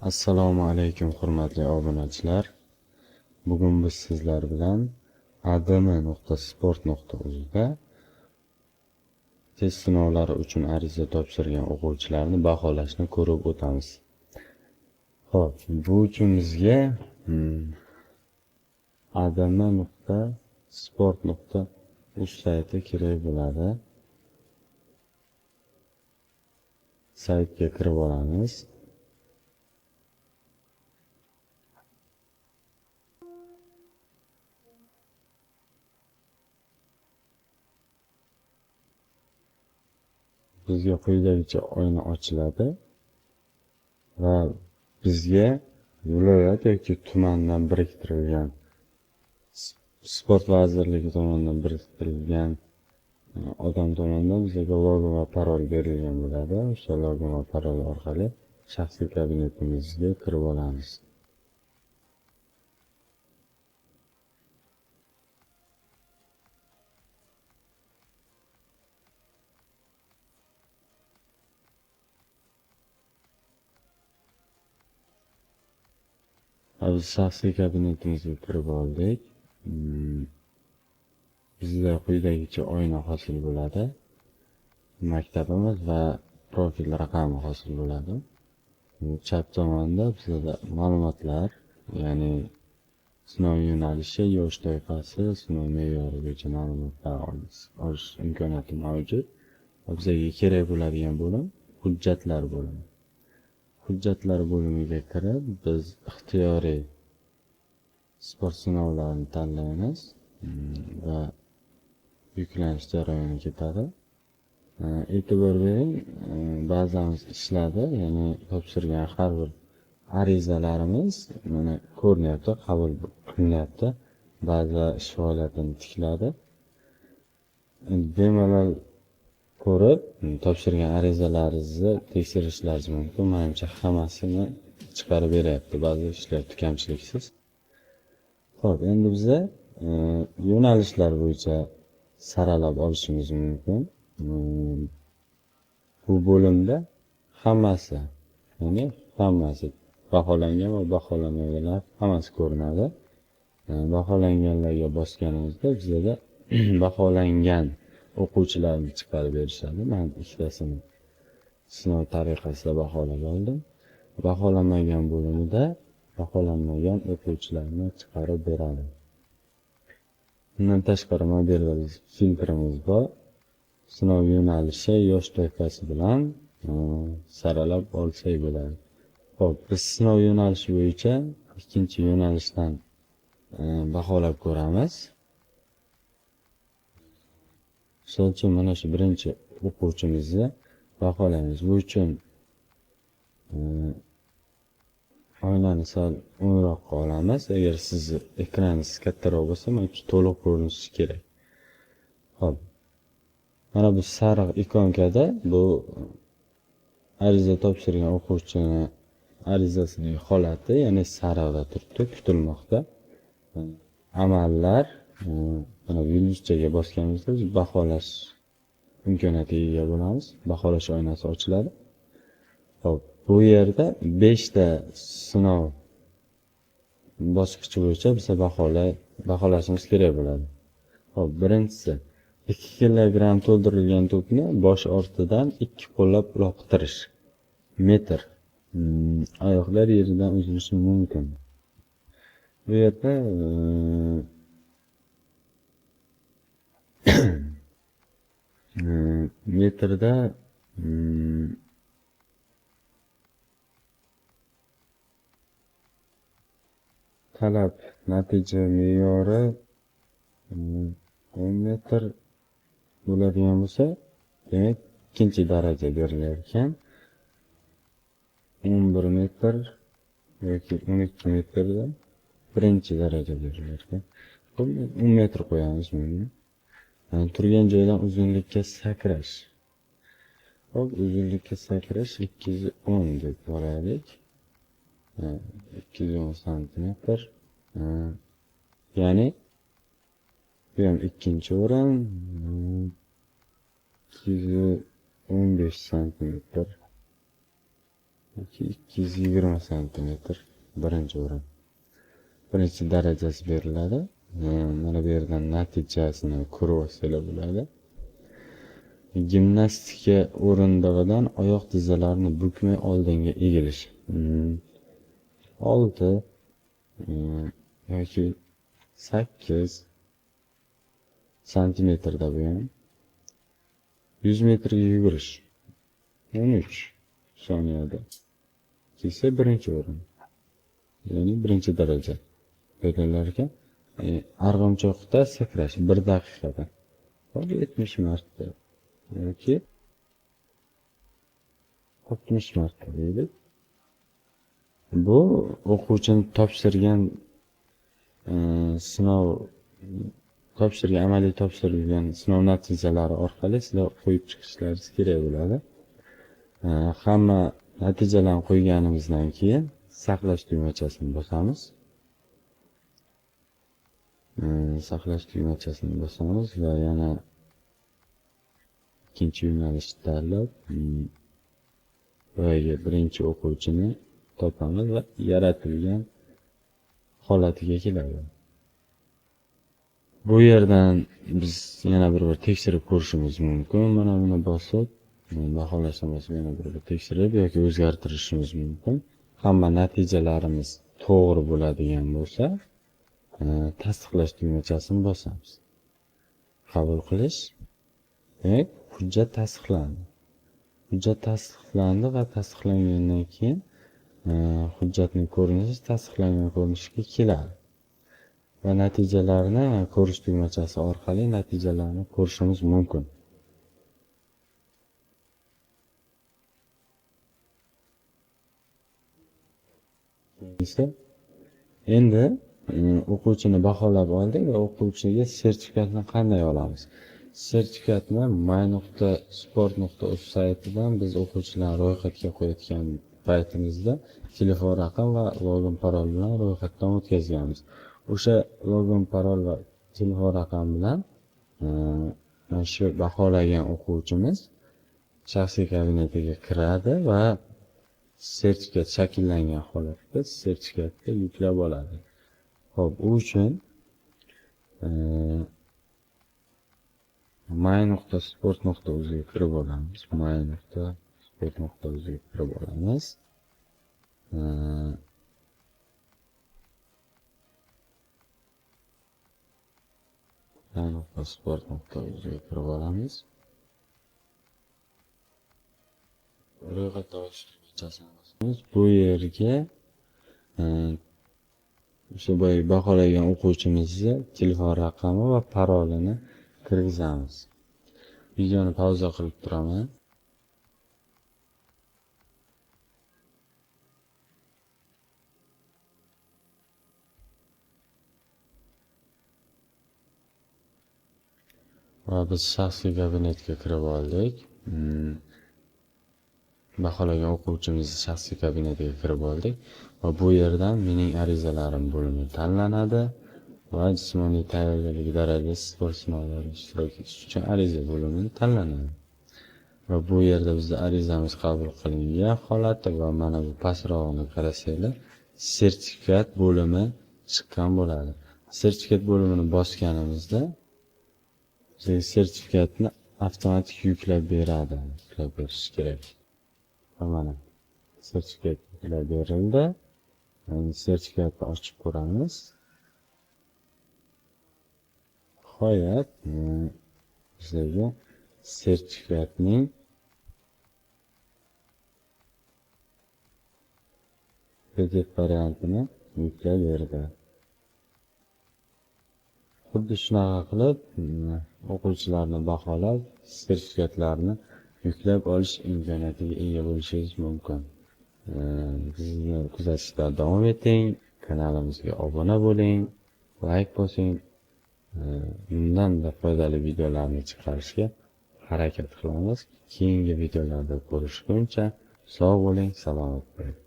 Assalomu alaykum, hurmatli obunachilar. Bugun biz sizlar bilan adm.sport.uzda test sinovlari uchun ariza topshirgan o'quvchilarni baholashni ko'rib o'tamiz. Xo'p, bu uchun bizga adm.sport.uz sayti kerak bo'ladi. Saytga kirib olamiz. Bizga quyidagicha oyna ochiladi va bizga viloyat yoki tumandan biriktirilgan, sport vazirligi tomonidan biriktirilgan odam tomonidan bizga login va parol berilgan bo'ladi. O'sha login va parol orqali shaxsiy kabinetimizga kirib olamiz. Biz shaxsiy kabinetimizga kirib oldik. Bizda quyidagicha oyna hosil bo'ladi. Maktabimiz va profil raqami hosil bo'ladi. Chap tomonda bizda ma'lumotlar, ya'ni sinov yo'nalishi, yosh toifasi, sinov me'yori bo'yicha ma'lumotlar olish imkoniyati mavjud. Bizga kerak bo'ladigan bo'lim hujjatlar bo'limi. Hujjatlar bo'limiga kirib, biz ixtiyoriy sport sinovlarini tanlaymiz va yuklanish jarayoni ketadi. E'tibor bering, bazamiz ishladi, ya'ni topshirgan har bir arizalarimiz mana ko'rinyapti, qabul qilinyapti. Baza ish faoliyatini tikladi. Bemalol ko'rib, topshirgan arizalaringizni tekshirishlaringiz mumkin. Menimcha hammasini chiqarib beryapti, baza ishlayapti kamchiliksiz. Xo'p, endi biza yo'nalishlar bo'yicha saralab olishimiz mumkin. Bu bo'limda hammasi, ya'ni hammasi baholangan va baholanmaganlar hammasi ko'rinadi. Baholanganlarga bosganimizda bizada baholangan o'quvchilarni chiqarib berishadi. Men ikkitasini sinov tariqasida baholab oldim. Baholanmagan bo'limida baholanmagan o'quvchilarni chiqarib beradi. Bundan tashqari mobil filtrimiz bor. Sinov yo'nalishi, yosh toifasi bilan saralab olsak bo'ladi. Xo'p, biz sinov yo'nalishi bo'yicha ikkinchi yo'nalishdan baholab ko'ramiz. Misol uchun mana shu birinchi o'quvchimizni baholaymiz. Bu uchun oynani sal o'ngroqqa olamiz. Agar sizni ekraningiz kattaroq bo'lsa, mana shu to'liq ko'rinishi kerak. Xo'p. Mana bu sariq ikonkada bu ariza topshirgan o'quvchining arizasining holati, ya'ni sariqda turibdi, kutilmoqda. Amallar mana yulduzchaga bosganimizda biz baholash imkoniyatiga ega bo'lamiz. Baholash oynasi ochiladi. Xo'p, bu yerda 5 ta sinov bosqichi bo'yicha biz baholashimiz kerak bo'ladi. Xo'p, birinchisi 2 kilogramm to'ldirilgan to'pni bosh ortidan 2 qo'llab uloqtirish. Metr. Oyoqlar yeridan uzilishi mumkin. Bu yerda metrda talab natija me'yori 10 metr bo'ladigan bo'lsa, demak ikkinchi daraja berilar ekan. 11 metr yoki 12 metrda birinchi daraja berilar ekan. 10 metr qo'yamiz buni. Turgan joydan uzunlikka sakrash. Xo'p, uzunlikka sakrash 210 deb olaylik. 210 santimetr. Ya'ni bu ham ikkinchi o'rin 215 santimetr. yoki 220 santimetr birinchi o'rin. Birinchi darajasi beriladi. Mana bu yerdan natijasini ko'rib olsanglar bo'ladi. Gimnastika o'rindig'idan oyoq tizzalarini bukmay oldinga egilish. 6 yoki 8 santimetrda bu ham. 100 metrga yugurish 13 soniyada kelsa birinchi o'rin, ya'ni birinchi daraja berilar ekan. Arg'imchoqda sakrash 1 daqiqada 70 marta yoki 60 marta deylik. Bu o'quvchini topshirgan sinov topshirgan, amaliy topshirilgan sinov natijalari orqali sizlar qo'yib chiqishlaringiz kerak bo'ladi. Hamma natijalarni qo'yganimizdan keyin saqlash tugmachasini bosamiz. Saqlash tugmachasini bosamiz va yana ikkinchi yo'nalishni tanlab, boyagi birinchi o'quvchini topamiz va yaratilgan holatiga keladi. Bu yerdan biz yana bir tekshirib ko'rishimiz mumkin. Mana buni bosib, baholashni bosib yana bir tekshirib yoki o'zgartirishimiz mumkin. Hamma natijalarimiz to'g'ri bo'ladigan bo'lsa, tasdiqlash tugmachasini bosamiz. Qabul qilish. Demak, hujjat tasdiqlandi. Hujjat tasdiqlandi va tasdiqlangandan keyin hujjatning ko'rinishi tasdiqlangan ko'rinishga keladi. Va natijalarni ko'rish tugmachasi orqali natijalarni ko'rishimiz mumkin. Endi o'quvchini baholab oldik va o'quvchiga sertifikatni qanday olamiz? Sertifikatni my.sport.uz saytidan biz o'quvchilarni ro'yxatga qo'yayotgan paytimizda telefon raqam va login parol bilan ro'yxatdan o'tkazganmiz. O'sha login parol va telefon raqam bilan mana shu baholagan o'quvchimiz shaxsiy kabinetiga kiradi va sertifikat shakllangan holatda sertifikatni yuklab oladi. Xo'p, u uchun my.sport.uz ga kirib olamiz. my.sport.uz ga kirib olamiz. my.sport.uz ga kirib olamiz. Ro'yxatdan o'tish tugmachasini bosamiz. Bu yerga o'sha boyagi baholagan o'quvchimizni telefon raqami va parolini kirgizamiz. Videoni pauza qilib turaman. Va biz shaxsiy kabinetga kirib oldik. Baholagan o'quvchimizni shaxsiy kabinetiga kirib oldik va bu yerdan mening arizalarim bo'limi tanlanadi va jismoniy tayyorgarlik darajasi sport sinovlarida ishtirok etish uchun ariza bo'limi tanlanadi. Va bu yerda bizda arizamiz qabul qilingan holatda va mana bu pastrog'ini qarasanglar, sertifikat bo'limi chiqqan bo'ladi. Sertifikat bo'limini bosganimizda bizga sertifikatni avtomatik yuklab beradi. Yuklab berish kerak. Va mana sertifikat yuklab berildi. Endi sertifikatni ochib ko'ramiz. Nihoyat bizga sertifikatning PDF variantini yuklab berdi. Xuddi shunaqa qilib o'quvchilarni baholab, sertifikatlarni yuklab olish imkoniyatiga ega bo'lishingiz mumkin. Bizni kuzatishda davom eting, kanalimizga obuna bo'ling, like bosing. Bundan-da foydali videolarni chiqarishga harakat qilamiz. Keyingi videolarda ko'rishguncha sog' bo'ling, salomat bo'ling.